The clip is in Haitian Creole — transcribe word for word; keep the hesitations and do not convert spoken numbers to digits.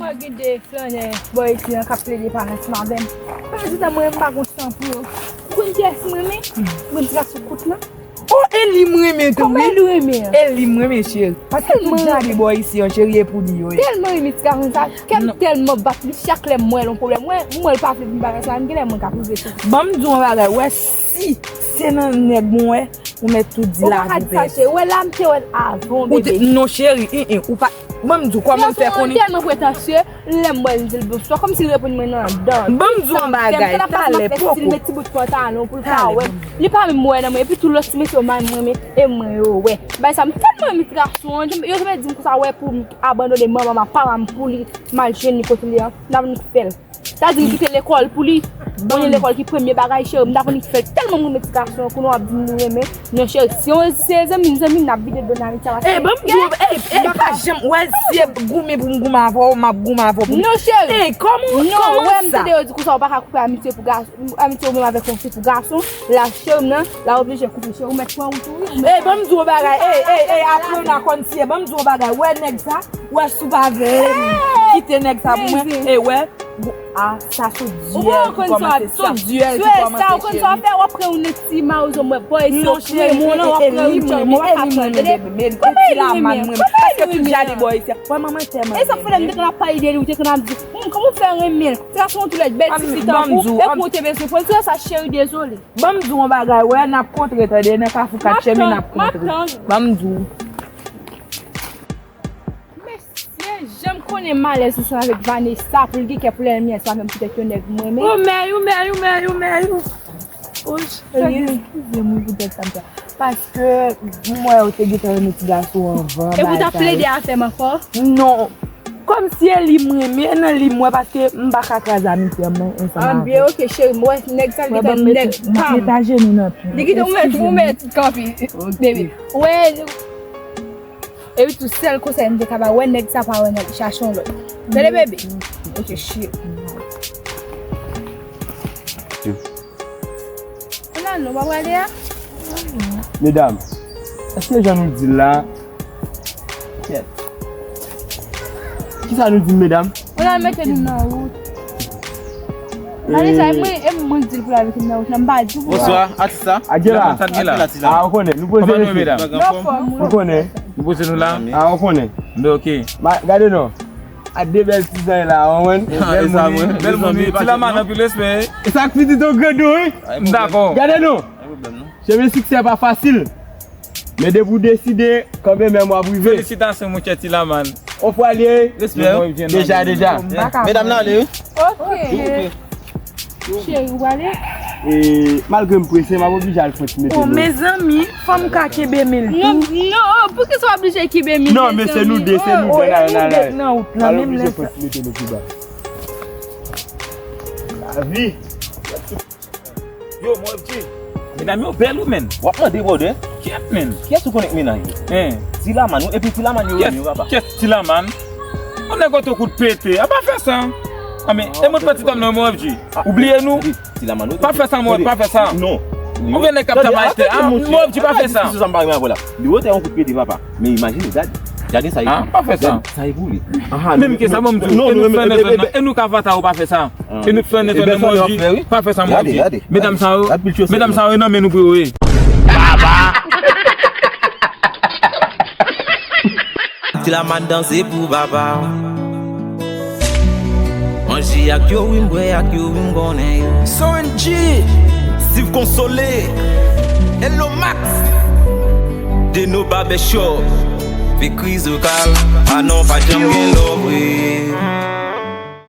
Mwen gen de flannè bò isi an k ap plede pa ansanm avè m. Pandan se tan mwen menm m pa gon san pou yo. Ou konn kiyès mwen renmen? Mwen ti gason kout lan. Oh, e li m renmen tou, wi. Kòman e li w renmen an? E li m renmen, cheri. Paske tout jan de bò isi an, cheri, e pou li yo ye. Tèlman renmen ti gason sa, kè m tèlman bat li chak lè m wè l yon pwoblèm. Mwen, m wè l pa vle vin bagay sa, m genlè mwen k ap rive sou. Ban m di w yon bagay, wè si se nan nèg mwen wè, ou mèt tou di l avè w. Ou pa ka di sa, cheri. Wè la, m te wè l avan w, bebe. Non, cheri, en, en, ou pa, ban m di w kòman m fè konnen. Tèlman pretansye, lè m wè l, m di l bonswa, kòmsi l reponn mwen nan dan. Ban m di w yon bagay, talè poko. Li met ti bout pantalon pou l ka wè m. Li pa menm wè nan mwen, epi tou lòt ti mesye yo m renmen, e mwen yo wè. Bagay sa, m tèlman renmen ti gason an, yo te mèt di m konsa, wè pou m abandone manman m ak papa m pou li, m al jwenn li kote li an, n ap nik fè l. Sa di m kite lekòl pou li. Premye lekòl ki premye bagay, cheri, m ta konn ki fè l tèlman m renmen ti gason an, kounye w ap di m nou renmen. Non, cheri, si yon, se zanmi m, zanmi m, n ap vide do nan amitié a. Eh, ban m di w, eh, eh, pa janm, wè, si e goumen pou m goumen avè w, m ap goumen avè w pou m. Non, cheri. Eh, kòman, non, kòman wè, m sa? Tande yo di konsa, ou pa ka koupe amitié pou gason, amitié ou menm avèk yon fi pou gason, la, cheri m nan, la oblije koupe, cheri, ou mèt pran wout ou, wi, ou mèt. Eh, ban m di w yon bagay, eh, eh, eh, aprann a konn si e, ban m di w yon bagay, wè nèg sa, wè si w pa vle kite nèg sa pou mwen, eh, wè, Bon, ah, sa se dyèl ki kòmanse, se dyèl ki kòmanse, cheri. Ou konn sa w fè, w ap pran yon nèg ti mawozo mwen, bò isi, w ap pran yon, w ap pran yon, w ap pran yon, tande. Kòman e li renmen? Kòman e li renmen? Kòman e li renmen? Kòman e li renmen? E sa fè lè m te konn ap pale de li, ou te konn ap di, "Hmm, kòman w fè renmen l? Se pa se yon ti lèd bèl ti fi tankou, epi w te bezwen pran l." Se sa, cheri, dezole. Ban m di w yon bagay, wè, n ap kontre, tande, nan Kafou Kat Chemen n ap kontre. Ban m di w. Mesye, jan m konnen m alèz ansanm avèk Vanessa pou l gen kè pou lènmi ansanm avè m poutèt yon nèg mwen renmen. Ou mèy, ou mèy, ou mèy, ou mèy, ou. Oh, cheri, eskize m wi poutèt sa m fè. Paske m wè ou te gentan renmen ti gason anvan. Epi w t ap plede avè m ankò? Non. Kòmsi e li m renmen, nan li m wè, paske m pa ka kraze amitye m nan ansanm avè l. Ah, byen, ok, cheri, m wè nèg sa l gentan nèg pa m. Mete ajenou nan pye. Li kite ou mèt, ou mèt kanpe, bebe. Wè, Epi tou, sèl konsèy m te ka ba w, wè nèg sa pa wè nan li, chache yon lòt. Tande, bebe? Ok, cheri. Kounye a, nou pa prale a? Medam, èske jan nou di l la? Kèt. Kisa nou di, medam? Ou la mete nou nan wout. Gade sa, e mwen, e mwen di l pou l al mete m nan wout la, m pa di w pou l al. Bonswa, atis la. Adjela. Sa k gen la? Ah, ou konnen, nou poze mesye. Kòman nou ye, medam? Anfòm, wi. Ou konnen. Nou poze nou la? Ah, ou konnen. M ok. Gade non. A de bèl ti zany la, ou konprann? Ah, e sa mwen. Bèl moun, wi. Ti Laman, anpil respè. E sa k pitit ou grandou, wi. M dakò. Gade non. Chemen siksè pa fasil. Men depi w deside, kanmenm w ap rive. Felisitasyon, monchè Ti Laman. On fwa l ye. Respè. Deja, deja. Medam nan ale, wi. Ok. Cheri, ou prale? E, malgre m prese, m ap oblije al fòs mete dlo. Oh, mezanmi, fò m ka kenbe men l tou. Non, non, poukisa w oblije kenbe men l? Non, men se nou de, se nou de, nan wout lan, menm lè sa. Fòs mete dlo pi ba. Lavi. Yo, Mon F G. Medam yo bèl wi, menn. W ap mande, brother. Kèt, menn. Kiyès ou konnen k mennaj yo? Hein. Ti Laman, wi, epi Ti Laman yo renmen yo, papa. Kiyès Ti Laman? Yon nèg oto kout pete. A pa fè sa. A, men, e mwen pran ti tòm nan, Mon F G. Ou bliye nou? Ti Laman, wi. Pa fè sa, Mon F G, pa fè sa. Non. Ou gen nèg k ap travay tè. A, Mon F G, pa fè sa. Sa m pa renmen avè w la. Li wote yon kout pete, papa. Men imajine, gade. Gade sa. Ah, pa fè sa. Gade sa e pou li. Menm ke sa, bon, m di w, e nou fè nèt la, e nou ka vanta ou pa fè sa. E nou fè nèt la, Mon F G, pa fè sa, Mon F G. Medam sa yo, medam sa yo, e nan men nou pou yo ye. Ti Laman danse pou papa. Manje ak yo, wi, m bwè ak yo, wi, m konnen yo. Soren G, Steve Consolé, Hello Max, Deno Barbershop, Vekri Zokal, ah non, pa janm gen lò vre.